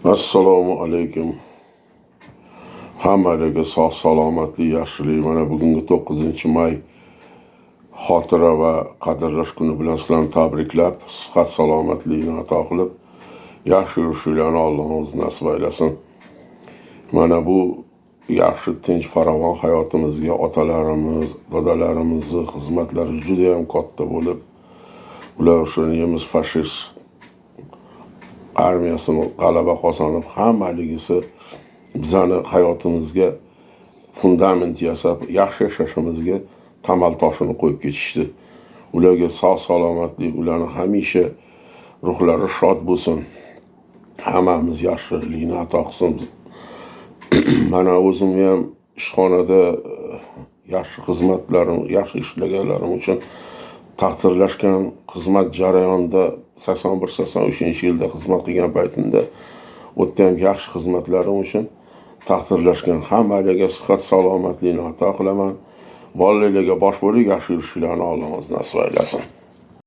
Assalomu alaykum. Hammalarga sog' salomatlik, yaxshilik. Mana bugungi 9-may xotira va qadrlash kuni bilan sizlarni tabriklab, sihat salomatlikni ato qilib, yaxshi yurishinglarni Alloh o'zi nasib aylasin. Mana bu yaxshi, tinch, farovon hayotimizga otalarimiz, dadalarimizni xizmatlari juda ham katta bo'lib, ular o'sha nemis fashist armiyasini g'alaba qozonib, hammaligisi bizani hayotimizga fundament yasab, yaxshi yashashimizga tamal toshini qo'yib ketishdi. Ularga sog' salomatlik, ularni hamisha ruhlari shod bo'lsin. Hammamiz yaxshilikni ato qilsin. Mana o'zimni ham ishxonada yaxshi xizmatlarim, yaxshi ishlaganlarim uchun taqdirlashgan. Xizmat jarayonida 81-83-yilda xizmat qilgan paytimda u yerda ham yaxshi xizmatlarim uchun taqdirlashgan. Hammalarga sihat salomatlikni ato qilaman. Bolalarga bosh bo'lib, yaxshi yurishinglarni Alloh o'zi nasib aylasin.